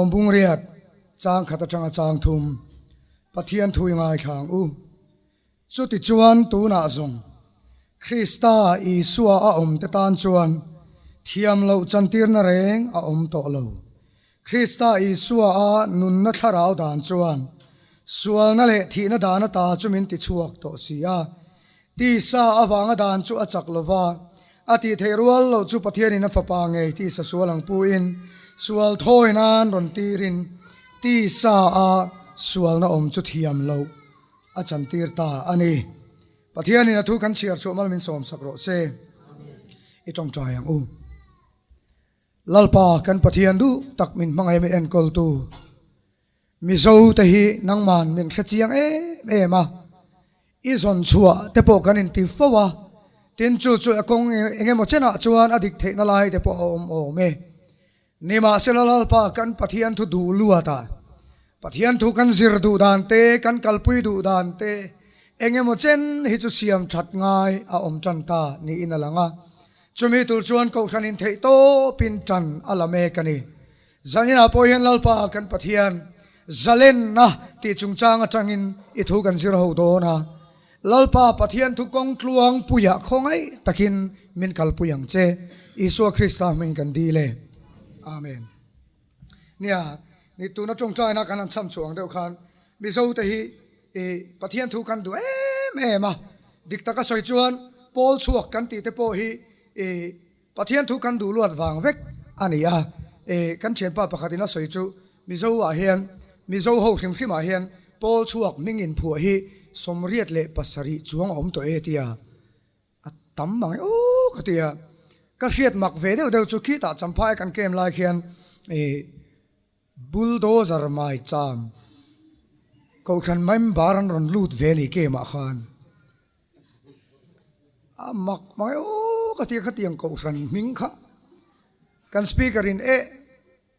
Rom bungriat chang khat atanga chang thum Pathian thu i ngaithla ang u. Chutichuan tunah zawng Krista Isua a awm te tan chuan thiam loh chantirna reng a awm tawh lo. Krista Isua a nunna thlarau dan chuan sualna leh thihna dan ata chu min tichhuak tawh si a. Tisa avanga dan chu a chak lo va, a tih theih rual loh chu Pathianin a Fapa ngei tisa sual ang puin sual thawi nan rawn tirin tisa a sualna awm chu thiam loh a chantir ta a ni. Pathianin a thu kan chhiar chhuah mal min sawmsak rawh se. I tawngtai ang u. Lalpa kan Pathian duh tak min hmangaih min enkawltu. Mizo te hi nangman min hre chiang em em a, i zawn chhuah te pawh kan inti fo a, tin chu chu a kawng eng emaw chenah chuan a dik theihna lai te pawh a awm awm e. Nimahsela Lalpa kan Pathian thu duh luat a, Pathian thu kan zir duh dan te, kan kalpui duh dan te eng emaw chen hi chu siam that ngai a awm tan ta niin a lang a, chumi tur chuan Kohhran intheih tawpin tan a la mek a ni. Zaninah pawh hian Lalpa kan Pathian zalenna tih chungchang atangin i thu kan zir ho dawn a. Lalpa Pathian thu kawng tluang puiah khawngaih takin min kalpui ang che. Isua Krista hming kan dil e. Amen. Nia, ni tuna tawngtaina kan han chham chhuah ang deuh khan Mizo te hi i Pathian thu kan duh em em a. Dik taka sawi chuan pawl chhuak kan tih te pawh hi i Pathian thu kan duh luat vang vek a ni a, e kan thianpa pakhatin a sawi chu Mizo ah hian Mizo ho hrim hrim ah hian Paul chhuak hming inphuah hi 87 chuang a awm tawh e tia a tam mang e aw ka ti a, ka hriat mak ve deuh deuh chu khitah Champhai kan kem lai khian e Bulldozer mai cham Kohhran member an rawn lut ve ni kemah khan. A mak mai aw ka tia khatiang kohhran hming kha kan speaker in e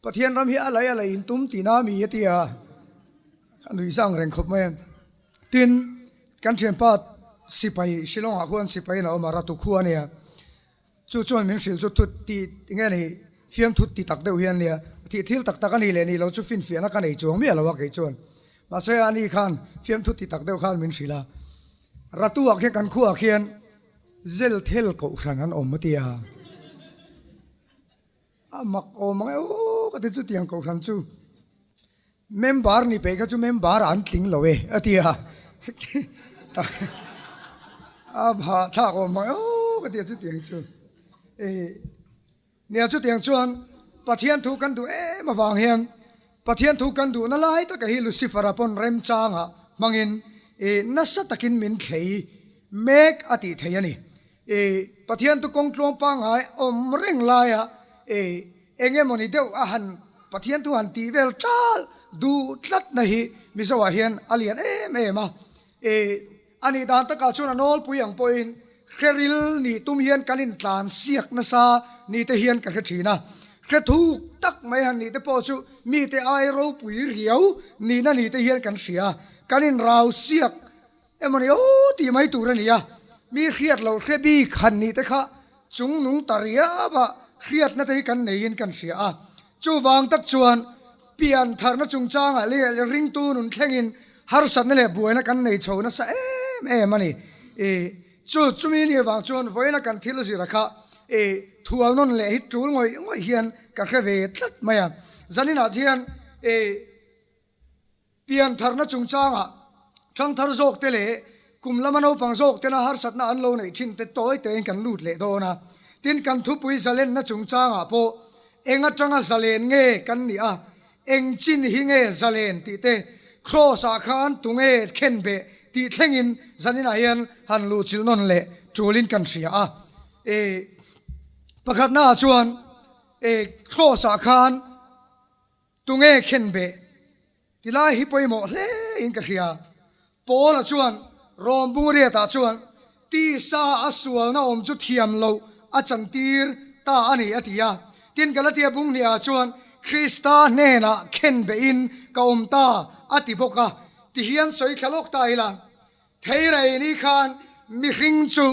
Pathian ram hi a lei a lei in tum tih na mi a tia ka nui zang reng khawp mai a tin kan thianpa sipai Shillong ah khuan sipai in a awm a ratu khua a nia chu chuan min hrilh chu thut tih enge ni fiamthut ti tak deuh hian nia thih thil tak tak a ni leh ni lo chu finfiahna ka nei chuang miah lo a kei chuan mahse ani khan fiamthut ti tak deuh khan min hrilh a. Ratu ah khian kan khuaah khian Zelthel kohhran an awm a ti a, a mak awm ang e aw ka ti chutiang kohhran chu member ni peih kha chu member ah an tling lo e a ti a, a hahthlak awm ang e aw ka ti a chutiang chu e. Nia chutiang chuan Pathian thu kan duh em avang hian Pathian thu kan duhna lai taka hi Lucifer-a pawn remchanga hmangin i nasa takin min thlei mek a tih thei a ni. I Pathian thu kawng tluang pangngai awm reng laia i eng emawni deuh a han Pathian thu han tih vel tal duh tlatna hi Mizoah hian a lian em em a. I A nih dan takah chuan a nawlpui ang pawhin hreril nih tum hian kan intlan siak nasa ni te hian ka hre thin a. Hre thuk tak mai han nih te pawh chu mite ai ropui riau nihna ni te hian kan hria. Kan inrau siak emaw ni aw tih mai tur a ni a. Mi hriat loh hre bik han nih te kha chung nung ta riau a hriatna te hi kan neiin kan hria a. Chuvang tak chuan Pian tharna chungchangah leh ringtu nun thlengin harsatna leh buaina kan nei chho nasa em em a ni. I chu chumi ni avang chuan vawiina kan thil zira kha i thual nawn leh hi tul ngawih ngawih hian ka hre ve tlat mai a. Zaninah hian i pian tharna chungchangah thangthar zawkte leh kum lama naupang zawktena harsatna an lo neih thin te tawi tein kan lut leh dawn a. Tin, kan thupui zalenna chungchangah pawh Eng atanga zalen nge kan nih a, eng chin hi nge zalen tih te, Kraws ah khan tunge khen beh tih thlengin zaninah hian han luhchilh nawn leh tulin kan hria a. E pakhatna ah chuan e Kraws ah khan tunge khen beh Tilai hi pawimawh hle in ka hria. Paula chuan Rom bungriatah chuan tisa a sualna awm chu thiam loh a chantir ta a ni a ti a. Tin Galatia bunghniah chuan Krista hnenah khenbehin ka awm ta a ti bawk a. Tihian sawi thla lawk ta ila, Theirei ni khan mihring chu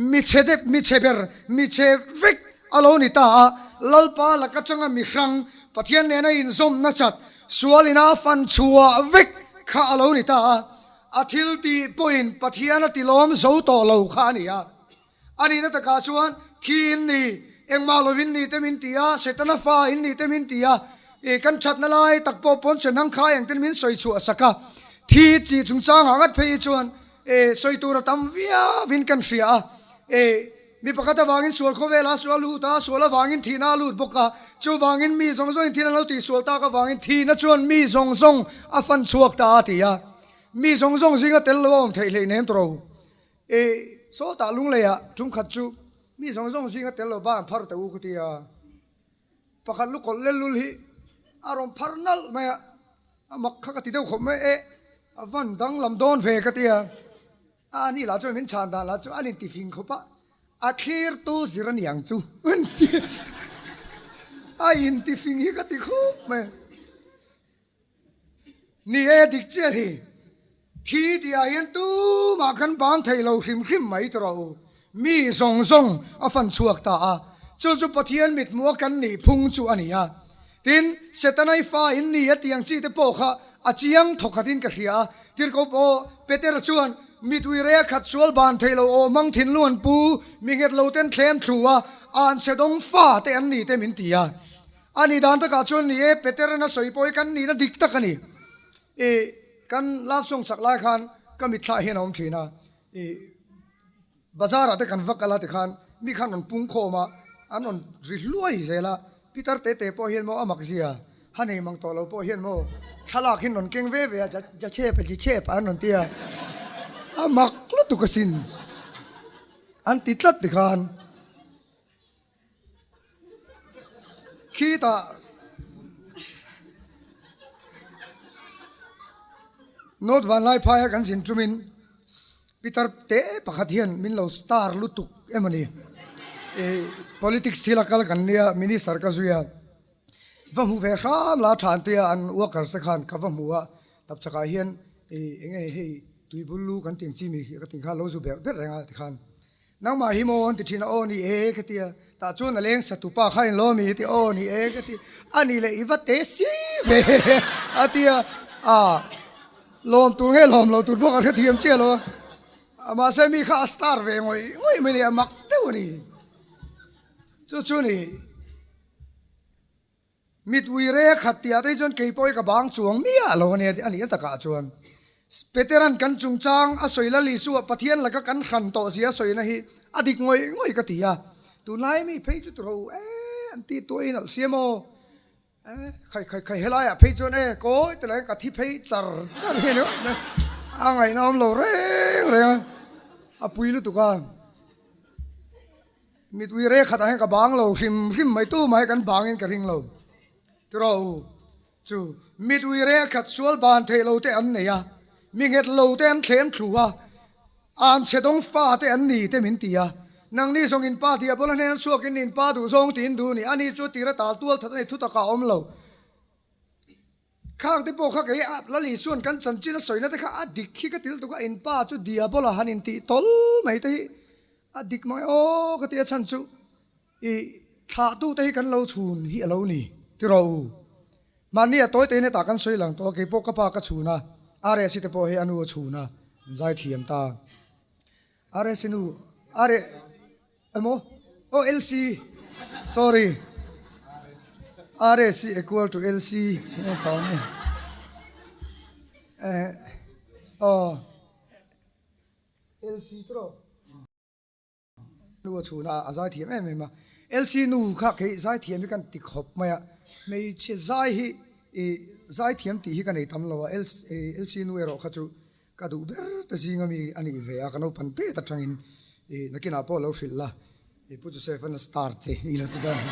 mi chhe dep, mi chhe ber, mi chhe vek a lo ni ta a, Lalpa lak atanga mihrang, Pathian nena inzawmna chat sual ina fan chhuah vek kha a lo ni ta a, a thil tih pawhin Pathian a tilawm zo tawh lo kha a ni a. A nihna takah chuan thi in ni, engmah lovin ni te min ti a, Setana fa in ni te min ti a, i kan thatna lai tak pawh pawn che nang kha engtin min sawi chhuah sak a, thi tih chungchangah ngat phei hi chuan i sawi tur a tam viauin kan hria a, i mi pakhat avangin sual khawvela sual lut a, sual avangin thihna a lut bawk a, chuvangin mi zawng zawngin thil an lo tihsual tak avangin thihna chuan mi zawng zawng a fan chhuak ta a ti a, mi zawng zawng zinga tel lo a awm theih hleinem tawh. E, sawtah lungleiah ṭumkhat chu mi zawng zawng zinga tel lo ba an phar ta u ka ti a, pakhat lu kawlh lel lul hi a rawn phar nalh mai a, a mak kha ka ti deuh khawp mai e, a van danglam dawn ve ka ti a, a ni lah chuan min chhan dan lah chu an inti fing khawp a, a thlirtu zir a ni ang chu an ti a, a inti fing hi ka ti khawp mai. Ni e, dik chiah hi. Thi tihah hian tumah kan bang thei lo hrim hrim mai tawh rawh u. Mi zawng zawng a fan chhuak ta a, chu chu Pathian mithmuh a kan nih phung chu a ni a. Tin, Setana i fa in ni a tiang chi te pawh kha a chiang thawkhatin ka hria a. Tirhkoh pawh Petera chuan, Mitui rei a khat sual ban thei lo aw mang thinlung an pu, mi nghet lo ten thlem thlu a, an chhe dawng fa te an ni te min ti a. A nih dan takah chuan ni e, Peter-an a sawi pawh hi kan nihna dik tak a ni. I kan love song sak lai khan ka mitthla hian a awm thin a, i bazar ah te kan va kal a tikhan mi khan rawn pung khawm a, an rawn ri hluai zel a, Peter tete pawh hian maw a mak zia, ha nei mang tawh lo pawh hian maw thlalak hi an rawn keng ve ve a, ja chep a ji chep a an rawn ti a, a mak lutuk asin an ti tlat tikhan. Khitah North Vanlaiphaia kan zin tumin Peter te pakhat hian min lo star lutuk em a ni. Politics thil a kal kan nia Minister ka zui a, va hmu ve hram la than tia an workers te khan ka va hmu a, tapchhakah hian eng nge hei tuibul lu kan tih ang chi mi ka tih khan lo zu berh berh reng a tikhan. Nangmah hi maw an ti thin a, aw ni e ka ti a, tah chuan a leng satu pa kha in lo mi a ti, aw ni e ka ti, a ni leh i va te si ve a ti a, ah lawm tur nge lawm lo tur bawk a hrethiam chiah lo a, mahse mi kha a star ve ngawih ngawih mai a ni, a mak deuh a ni, chu chu ni. Mit ui rei a khat tih ah te hi chuan kei pawh hi ka bang chuang miah lo a nia a nih takah chuan Peteran kan chungchang a sawi la Isua Pathian laka kan hran tawh zia a sawina hi a dik ngawih ngawih ka ti a, tunlai mi phei chu turo e an tih tuah in alh siam aw e khai khai khai helai ah phei chuan e kawi te lai ka thi phei char char hi a ni a ngaihna awm lo reng reng a a pui lutuk a. Mit ui rei khatah hian ka bang lo hrim hrim mai tu mai kan bangin ka ring lo tiraw u chu mit ui rei khat sual ban theih lo te an nei a mi nghet lo te an thlem thlu a an chhe dawng fa te an ni te min ti a nangni zawng in pa tia bawla hnen chhuak in in pa duh zawng tiin duh ni ani chu tira tal tual that ani thu takah a awm lo. Khang te pawh kha kei a Lal Isuan kan chanchin a sawina te kha a dik hi ka til tuk a, in pa chu Diabola han intih tawl mai te hi a dik mang e aw ka ti a chhan chu i thlahtu te hi kan lo chhun hi a lo ni tiraw u. Mahni a tawi tein hetah kan sawi lang tawh a, kei pawh ka pa ka chhun a, RSi te pawh hi a nu a chhun a, an zaithiam ta. RSi nu, R. Emaw? Aw LC sorry RS equal to LC aw LC tawh nu a chhun a a zaithiam em em a LC nu kha kei zaithiam hi kan ti khawp mai a hmeichhe zai hi ih zaithiam tih hi ka nei tam lo a LC nu erawh kha chu Ka duh ber te zinga mi a nih ve a, ka naupang tet atangin i nakinah pawh lo hrilh la, i Pu Joseph an a star che i lo ti dawn.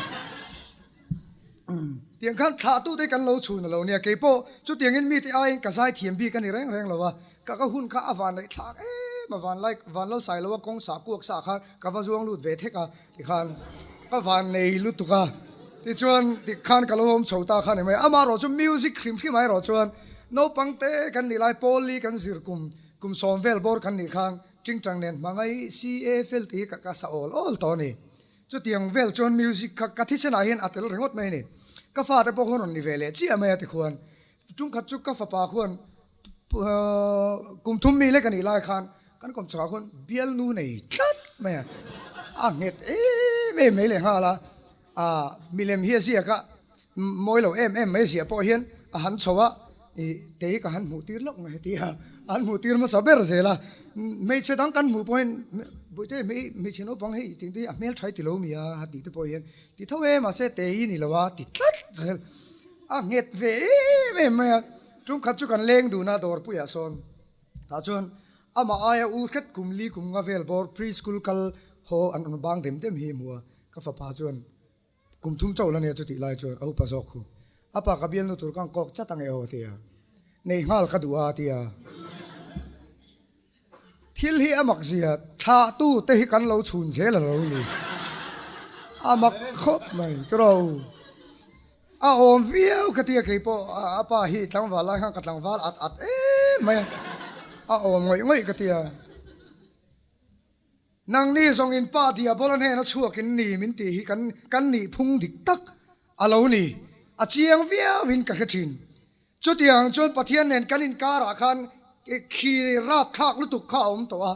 Tiang khan thlahtute kan lo chhun a lo nia, keipawh chutiangin mite aiin ka zaithiam bik a ni reng reng lo a, ka ka hun kha a van neih thlak em a, van lai van lal sai lo a kawng sah kuak sah khan ka va zuang lut ve thek a tikhan ka van nei lutuk a. Tichuan, tik khan ka lo awm chho ta kha ni mai. Amaherawh chu music hrim hrim ah erawh chuan naupang te kan nih lai Paul-i kan zir kum kum sawm vel bawr kan nih khan Tingtang nen hmangaih CA fel tih hi ka ka sa awl awl tawh a ni. Chutiang vel chuan music kha ka thisenah hian a tel ringawt mai a ni. Ka fate pawh khawn rawn ni ve leh chiah mai a tikhuan tumkhat chu ka fapa khuan kum thum mi lek a nih lai khan kan kawmchhakah khuan bialnu nei tlat mai a, a nghet em em mai leh nghal a, ah milem hi a ziak a, mawi lo em em mai ziah pawh hian a han chho a, ih tei ka han hmuh tir lawk mai tia a han hmuh tir hmasa ber zel a, hmeichhe dang kan hmuh pawh hian bawihte hmeichhe naupang hei tih te hi a hmeltha i ti lo mi a a tih te pawh hian ti tho e mahse tei i ni lo a ti tlat zel. A nghet ve em em mai a, tumkhat chu kan leng dun a dawrpuiah sawn tah chuan amah aia u hret kum li kum nga vel bawr pre school kal haw an rawn bang dem dem hi hmu a, ka fapa chuan kum thum chauh la nia chutih lai chuan a upa zawk hu a pa ka bialnu tur ka ang kawk chat ang e aw tia neih nghal ka duh a tia. Thil hi a mak zia thlahtu te hi kan lo chhun zel a lo ni. A mak khawp mai tiraw. A awm viau ka tia kei pawh a pa hi tlangval lai khan ka tlangval at at em mai a, a awm ngawih ngawih ka tia. Nangni zawng in pa Diabola hnena chhuak in ni min tih hi kan kan nih phung dik tak a lo ni. A chiang viau in ka hre thin. Chutiang chuan Pathian nen kan inkarah khan khi rapthlak lutuk kha a awm tawh a,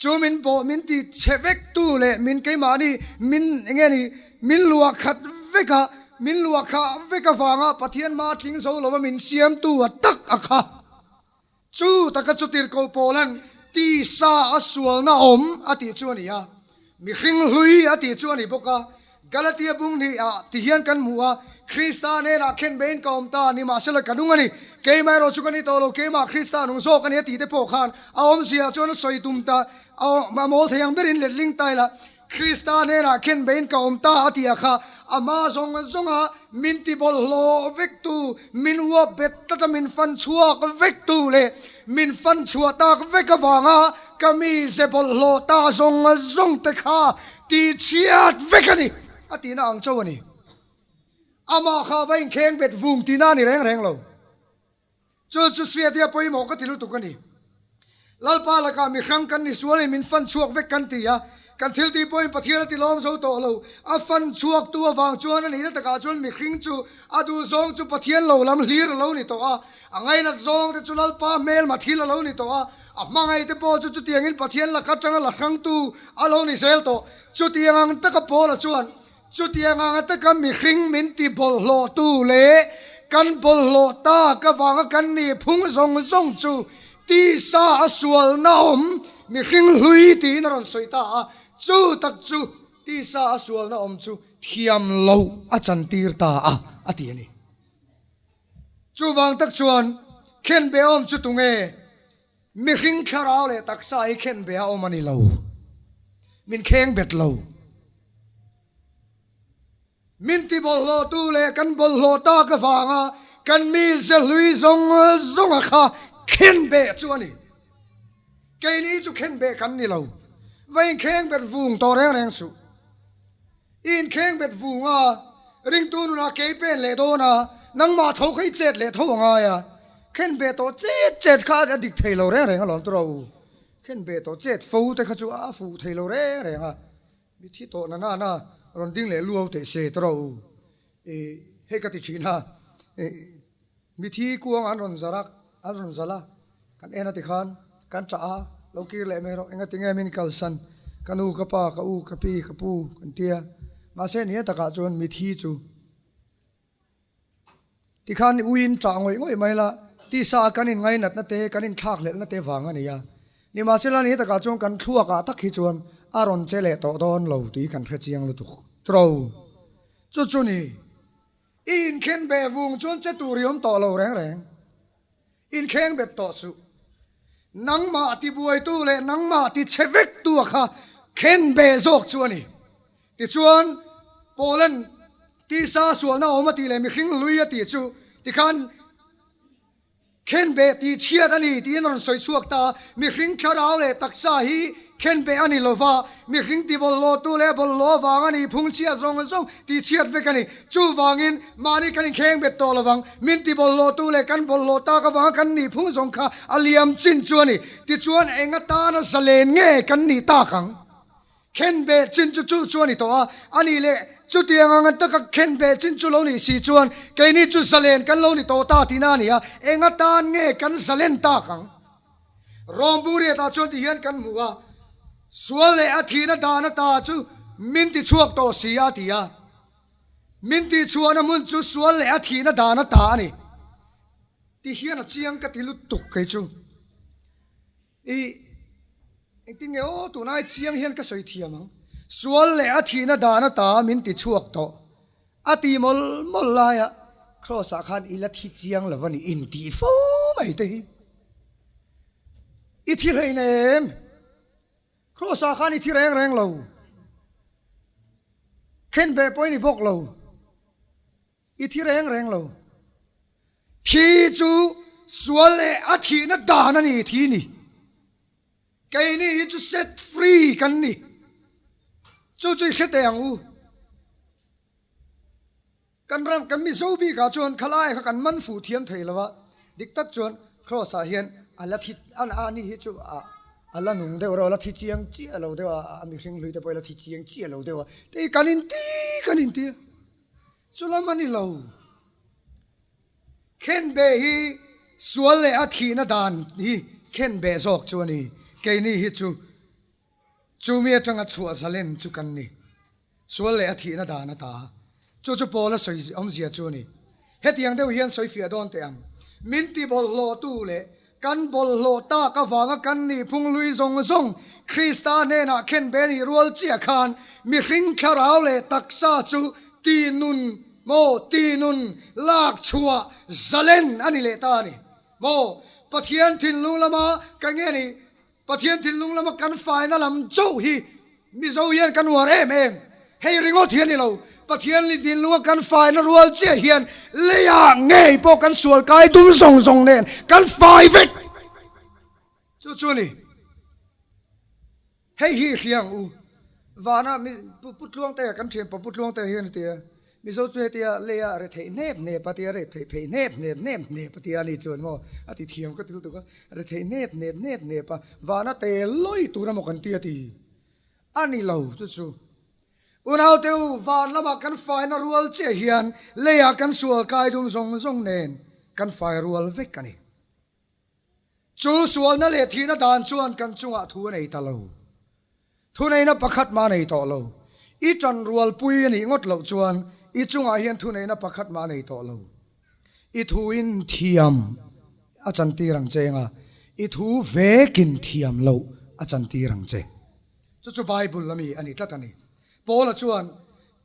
chu min bawh min ti chhe vek tu leh min keimahni min enge ni min luah khat vek a, min luah khah vek avanga Pathian hma tling zo lova min siamtu a tak a kha. Chu taka chu tirhkoh Paulan tisa a sualna awm a tih chu a ni a, mihring hlui a tih chu a ni bawk a. Galatia bung hnih ah ti hian kan hmu a, Krista hnenah khen beiin ka awm ta, nimahsela ka nung a ni, keimah erawh chu ka ni tawh lo, keimah Krista nung zawk a ni a tih te pawh khan a awmzia chuan a sawi tum ta, a mawl thei ang berin letling ta ila, Krista hnenah khen beiin ka awm ta a tih a kha, ama zawng zawnga min ti bawlhhlawh vektu, min uap bet tlata min fan chhuak vektu leh min fan chhuah tak vek avanga ka mi ze bawlhhlawh ta zawng zawng te kha ti chhiat vek a ni a tihna ang chauh a ni. Amah kha va inkheng bet vung tihna a ni reng reng lo. Chu chu Sriatia pawimawh ka ti lutuk a ni. Lalpa lakah mi hrang kan ni sualin min fan chhuak vek kan ti a, kan thil tih pawhin Pathian a ti lawm zo tawh lo. A fan chhuaktu avang chuan a nihna takah chuan mihring chu a duh zawng chu Pathian lo lam hlir a lo ni tawh a, a ngainat zawng te chu Lalpa hmelma thil a lo ni tawh a, a hmangaih te pawh chu chutiangin Pathian laka atanga la hrangtu a lo ni zel tawh. Chutiang ang taka Paula chuan Chutiang anga taka mihring min ti bawlhhlawhtu leh kan bawlhhlawh tak avanga kan nih phung zawng zawng chu tisa a sualna awm mihring hlui tiin a rawn sawi ta a, chu tak chu tisa a sualna awm chu thiam loh a chantir ta a, a ti a ni. Chuvang tak chuan khenbehawm chu tunge? Mihring thlarau leh taksa hi khenbeh a awm a ni lo. Min kheng bet lo. Min ti bawlhhlawhtu leh kan bawlhhlawh tak avanga kan mi ze hlui zawng zawnga kha khenbeh chu a ni. Keini chu khenbeh kan ni lo. Va inkheng bet vung tawh reng reng suh. I inkheng bet vung a, ringtu nunah kei pen leh dawn a, nangmah tho kha i chet leh tho a ngai a. Khenbeh tawh chet chet kha a dik thei lo reng reng alawm tawh u. Khenbeh tawh chet fo te kha chu a fuh thei lo reng reng a, mithi tawh na nana rawn ding leh luau teh se tawh u. I hei ka ti thin a, i mithi kuang an rawn zar a, an rawn zal a, kan en a tikhan kan tah a, lo kir leh mai rawh, engati nge min kalsan, ka nu ka pa ka u ka pi ka pu kan ti a, mahse ni a takah chuan mithi chu Tikhan uiin ṭah ngawih ngawih mai la, tisa a kan inngainatna te, kan inthlakhlelhna te vang a ni a. Nimahsela ni takah chuan kan thluakah tak hi chuan a rawn che leh tawh dawn lo tih kan hre chiang lutuk. Tro. Chu chu ni. I inkhen beh vung chuan che tur i awm tawh lo reng reng. Inkheng bet tawh suh. Nangmah tibuaitu leh nangmah ti chhe vektu a kha khen beh zawk chu a ni. Tichuan, Paulan tisa sualna awm a tih leh mihring hlui a tih chu tikhan khen beh tih chhiat a ni tiin a rawn sawi chhuak ta a. Mihring thlarau leh taksa hi Khenbeh a ni lova, mihring ti bawlhhlawhtu leh bawlhhlawh avang a ni, phungchhiat zawng zawng tih chhiat vek a ni. Chuvangin, mahni kan inkheng bet tawh lovang, min ti bawlhhlawhtu leh kan bawlhhlawh tak avanga kan nih phung zawng kha a liam chin chu a ni. Tichuan, eng atana zalen nge kan nih tak ang? Khenbeh chin chu chu chu a ni tawh a, a nih leh chutiang ang taka khenbeh chin chu lo nih si chuan keini chu zalen kan lo ni tawh ta tihna a ni a, eng atan nge kan zalen tak ang? Rawng bungriatah chuan ti hian kan hmu a, sual leh a thihna dan ata chu min ti chhuak tawh si a ti a, min tihchhuahna hmun chu sual leh a thihna dan ata a ni ti hian a chiang ka ti lutuk kei chu. I engtin nge aw tunai chiang hian ka sawi thiam ang. Sual leh a thihna dan ata min ti chhuak tawh. A ti mawlh mawlh laia Kraws ah khan i la thi chiang lo a ni intih fo mai te hi. I thi hlein em? Kraws ah khan i thi reng reng lo. Khenbeh pawh i ni bawk lo. I thi reng reng lo. Thi chu sual leh a thihna dan a ni thi ni. Keini hi chu set free kan ni. Chu chu i hre teh ang u. Kan ram kan Mizo bikah chuan khalai kha kan man fuh thiam thei lo a. Dik tak chuan Kraws ah hian a la thi a a ni hi chu a a la nung deuh reuh a la thi chiang chiah lo deuh a a mihring hlui te pawh hi a la thi chiang chiah lo deuh a. Tei kan inti kan inti a. Chu lam a ni lo. Khenbeh hi sual leh a thihna dan hi khenbeh zawk chu a ni. Keini hi chu chumi atanga chhuah zalen chu kan ni. Sual leh a thihna dan ata. Chu chu Paula sawi awmzia chu a ni. Hetiang deuh hian sawi fiah dawn teh ang. Min ti bawlhhlawhtu leh Kan bawlhhlawh tak avanga kan nih phunghlui zawng zawng Krista hnenah khenbe nih rual chiah khan mihring thlarau leh taksa chu tihnun maw tihnun lak chhuah zalen a ni leh ta a ni maw? Pathian thinlung lama ka nge ni Pathian thinlung lama kan faina lam chauh hi Mizo hian kan uar em em. Hei ringawt hi a ni lo. Pathian thinlunga kan faina rual chiah hian leiah ngei pawh kan sual kai dum zawng zawng nen kan fai vek. Chu chu a ni. Hei hi hria ang u. Vana mi Pu Tluangtea kan thian pa Pu Tluangtea hian a ti a, Mizo chu hetia leia re theih hnep hnep a tia re theih phei hnep hnep hnep hnep a tia a ni chuan maw a ti thiam ka ti lutuk a, re theih hnep hnep hnep hnep a vana tel lawi tur emaw kan ti a ti a ni lo chu chu. Unaute u van lamah kan faina rual chiah hian leiah kan sual kai dum zawng zawng nen kan fai rual vek a ni. Chu sualna leh thihna dan chuan kan chungah thu a nei ta lo. Thuneihna pakhat mah a nei tawh lo. I ṭanrualpui a nih ngawt loh chuan i chungah hian thuneihna pakhat mah a nei tawh lo. I thuin thiam a chantir ang che anga i thu vekin thiam loh a chantir ang che. Chu chu Bible ami a ni tlat a ni. Paula chuan,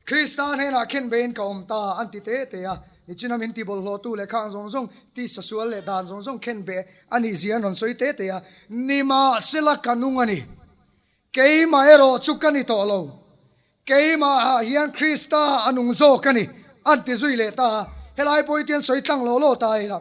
Krista hnenah khenbeiin ka awm ta, an ti te te a. Nichina min ti bawlhhlawhtu leh khang zawng zawng, tisa sual leh dan zawng zawng khenbeh a nih zia an rawn sawi te te a. Nimahsela ka nung a ni. Keimah erawh chu ka ni tawh lo. Keimahah hian Krista a nung zawk a ni, an ti zui leh ta a. Helai pawh hi tian sawi tlang law law ta ila.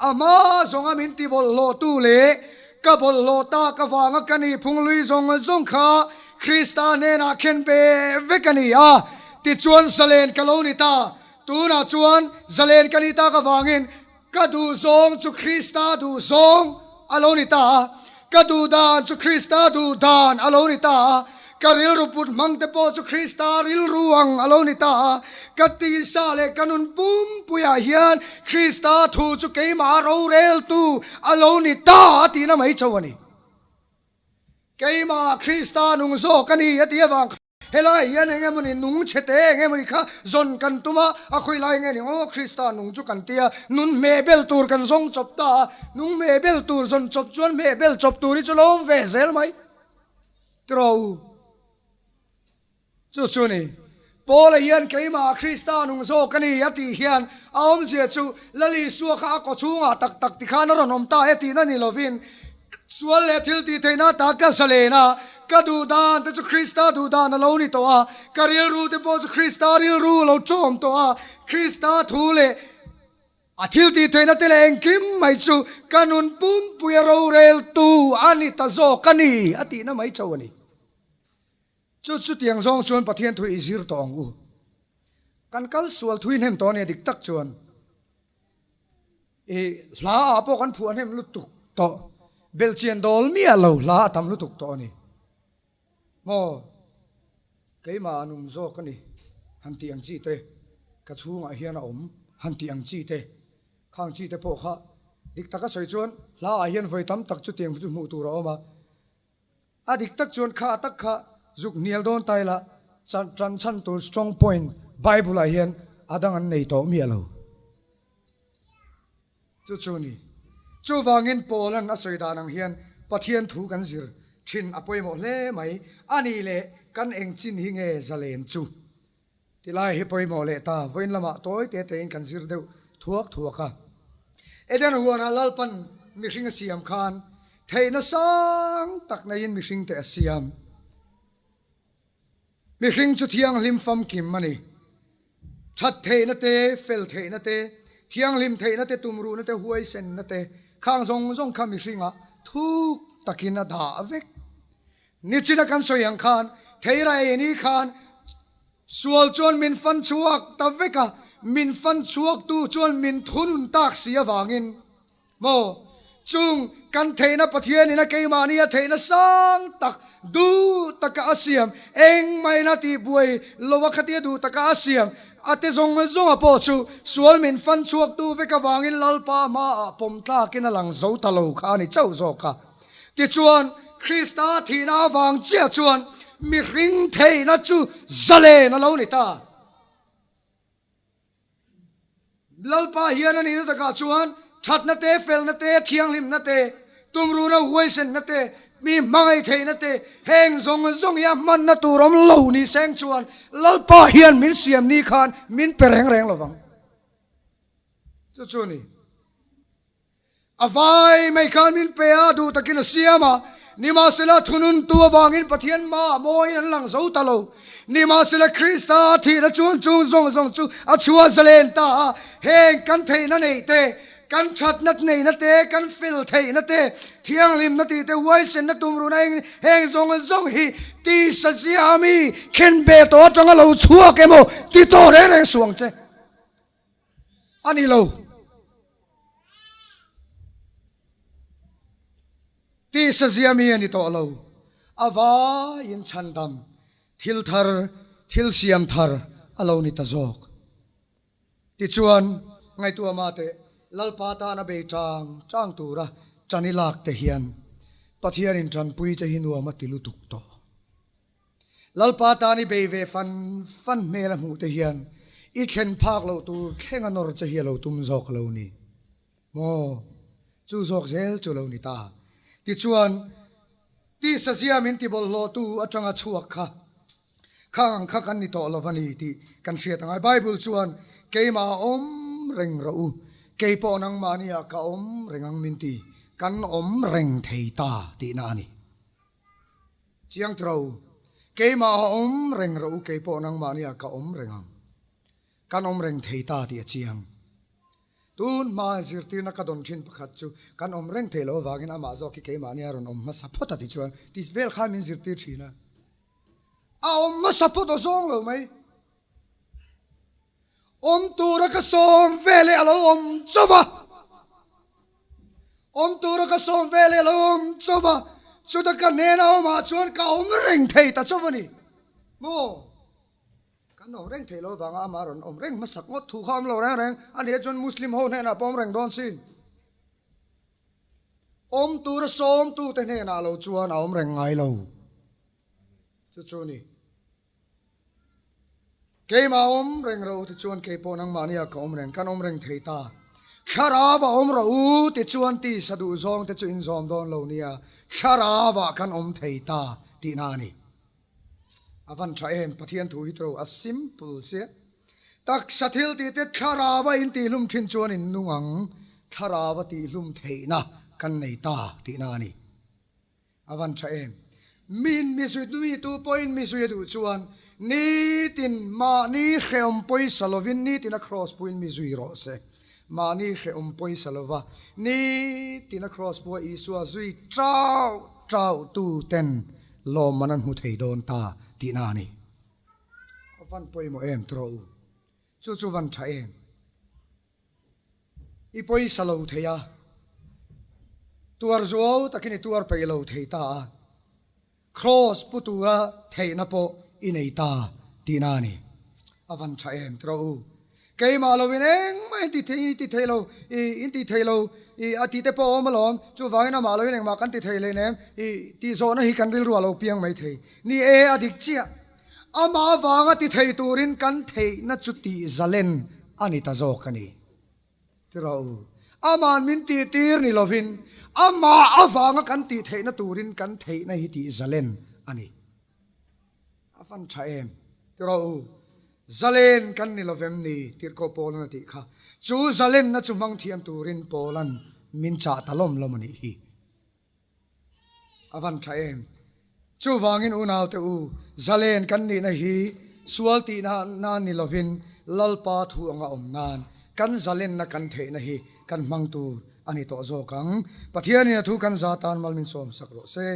A hma zawnga min ti bawlhhlawhtu leh ka bawlhhlawh tak avanga ka nih phunglui zawng zawng kha Krista hnenah khen ve vek a ni a, tichuan zalen ka lo ni ta. Tunah chuan zalen ka nih tak avangin ka duhzawng chu Krista duhzawng a lo ni ta a, ka duhdan chu Krista duhdan a lo ni ta a, ka rilru put hmang te pawh chu Krista rilru ang a lo ni ta a, ka tisa leh ka nun pumpuiah hian Krista thu chu keimah roreltu a lo ni ta a tihna mai chauh a ni. Keimah Krista nung zawk a ni a tih avang khan. Helai hian eng emawni nung chhe te eng emawni kha zawn kan tum a, a khawi lai nge ni aw Krista nung chu kan ti a, nun hmeh bel tur kan zawng chawp ta a, nung hmeh bel tur zawn chawp chuan hmeh bel chawp tur hi chu lo awm ve zel mai tiraw u. Chu chu ni. Paula hian keimah Krista nung zawk a ni a tih hian a awmzia chu Lal Isua kha a kawchhungah tak tak tikhan a rawn awm ta e tihna ni lovin Sual leh thil tih theihna ta ka zalen a, ka duh dan te chu Krista duh dan a lo ni tawh a, ka rilru te pawh chu Krista rilru a lo ṭawm tawh a, Krista thu leh a thil tih theihna te leh engkim mai chu ka nun pumpui a roreltu a ni ta zawk a ni a tihna mai chauh a ni. Chu chutiang zawng chuan Pathian thu i zir tawh ang u. Kan kal sual thui hnem tawh a nia dik tak chuan. I hla ah pawh kan phuah hnem lutuk tawh, belhchian dawl miah lo hla a tam lutuk tawh a ni. Maw? Keimah a nung zawk a ni, han tih ang chi te, ka chhungah hian a awm, han tih ang chi te, khang chi te pawh kha dik taka sawi chuan hla ah hian vawi tam tak chutiang chu hmuh tur a awm a. A dik tak chuan kha tak kha zuk hnial dawn ta ila tan chhan tur strong point Bible ah hian a dang an nei tawh miah lo. Chu chu ni. Chuvangin Paula'n a sawi dan ang hian Pathian thu kan zir thin a pawimawh hle mai. A nih leh kan eng chin hi nge zalen chu? Tilai hi pawimawh leh ta. Vawiin lamah tawi te tein kan zir deuh thuak thuak a. Eden huanah Lalpan mihring a siam khan theihna sang tak neiin mihringte a siam. Mihring chu thianghlim famkim a ni. That theihna te, fel theihna te, thianghlim theihna te, tumruhna te, huaisenna te, khang zawng zawng kha mihringah thuk takin a dah vek. Nichina kan sawi ang khan, theira ei ni khan sual chuan min fan chhuak ta vek a, min fan chhuaktu chuan min thunun tak si avangin, Maw? Chung kan theihna Pathianin a keimahni a theihna sang tak duh taka a siam, engmahina tihbuai lo a khatia duh taka a siam, a te zawng zawnga pawh chu sual min fan chhuaktu vek avangin Lalpa hmaah pawm tlakin a lang zo ta lo kha a ni chauh zawk a. Tichuan, Krista thihna avang chiah chuan mihring theihna chu zalen a lo ni ta. Lalpa hian a nihna takah chuan thatna te, felna te, thianghlimna te, tumruhna, huaisenna te, mi hmangaih theihna te, heng zawng zawng hi a hmanna tur awm lo ni seng chuan Lalpa hian min siam ni khan min pe reng reng lovang. Chu chu a ni. A vai mai khan min pe a, duh takin a siam a. Nimahsela, thununtu avangin Pathian hmaah mawiin an lang zo ta lo. Nimahsela, Krista a thihna chuan chung zawng zawng chu a chhuah zalen ta a. Heng kan theihna neih te, kan thatna neihna te, kan fel theihna te, thianghlimna tih te, huaisenna tumruhna eng heng zawng zawng hi tisa zia mi khenbeh tawh atanga lo chhuak emaw ti tawh reng reng suang che. A ni lo. Tisa zia mi a ni tawh lo. A vaiin chhandam, thil thar, thil siam thar a lo ni ta zawk. Tichuan, ngaihtuah mah teh, Lalpa tana bei tang tang tura ṭan i lak te hian Pathianin ṭanpui che hi nuam a ti lutuk tawh. Lalpa tan i bei ve fan fan hmel a hmuh te hian i thlen phak loh tur thleng a nawr che hi a lo tum zawk lo ni maw? Chu zawk zel chu lo ni ta. Tichuan, tisa zia min ti bawlhhlawhtu atanga chhuak kha khang ang kha kan ni tawh lo va ni tih kan hriat angai. Bible chuan, Keimah a awm reng rawh u, kei pawh nangmahniah ka awm reng ang min ti, kan awm reng thei ta tihna a ni. Chiang tro, keimah a awm reng rawh u, kei pawh nangmahniah ka awm reng ang. Kan awm reng thei ta tih a chiang. Tun hma zirtirna ka dawn thin pakhat chu kan awm reng thei lo avangin amah zawk hi keimahnia rawn awm hmasa phawt a ti chuan ti vel khan min zirtir thin a. A awm hmasa phawt aw zawng lo mai. Awm tura ka sawm veleh a lo awm chauh va. Awm tura ka sawm veleh a lo awm chauh va. Chuta ka hnena awmah chuan ka awm reng thei ta chauh a ni. Maw? Kan awm reng thei lo vanga amah rawn awm reng hmasak ngawt thu kha awm lo reng reng a nih chuan Muslim ho hnenah pawh awm reng dawn sin. Awm tura sawmtute hnenah lo chuan a awm reng ngai lo. Chu chu a ni. Keimah awm reng rawh u tichuan kei pawh nangmahniah ka awm reng, kan awm reng thei ta. Thlarau a awm rawh u tichuan tisa duh zawng te chu in zawm dawn lo nia, thlarau ah kan awm thei ta tihna a ni. A van tha em, Pathian thu hi tro a simple sia. Taksa thil tih te thlarau a in tihhlum thin chuan in nung ang, thlarau a tihhlum theihna kan nei ta tihna a ni. A van tha em? Min mi zui mi tu pawhin mi zui a duh chuan nitin mahni hrehawm pawisa lovin nitin a kraws puin mi zui rawh se. Mahni hrehawm pawisa lova nitin a kraws pua Isua zui chauh chauh tu ten lawmman an hmu thei dawn ta tihna a ni. A van pawimawh em tawh u? Chu chu van tha em? I pawisa lo thei a, tuar zuau takin i tuar peih lo thei ta a. Kraws pu tura theihna pawh i nei ta tihna a ni. A van tha em tiraw u? Keimah loin engmah in ti thei i ti thei lo i in ti thei lo i a tih te pawh a awm alawm. Chuvangin amah loin engmah kan ti thei hlein em i tih zawhna hi kan rilru a lo piang mai thei. Ni e, a dik chiah. Amah avanga ti thei turin kan theihna chu tih zalen a ni ta zawk a ni. Tiraw u, Ama'n min tihtir ni lovin amah avanga kan tih theihna turin kan theihna hi tih zalen a ni. A fan tha em? Tiraw u, zalen kan ni lovem ni? Tirhkoh Paula'n a tih kha. Chu zalenna chu hmang thiam turin Paula'n min chah ta lawm lawm a nih hi. A van tha em? Chuvangin unaute u, zalen kan nihna hi sual tihna nan ni lovin Lalpa thu anga awm nan kan zalenna kan theihna hi kan hmang tur a ni tawh zawk ang. Pathianin a thu kan za tan mal min sawmsak rawh se.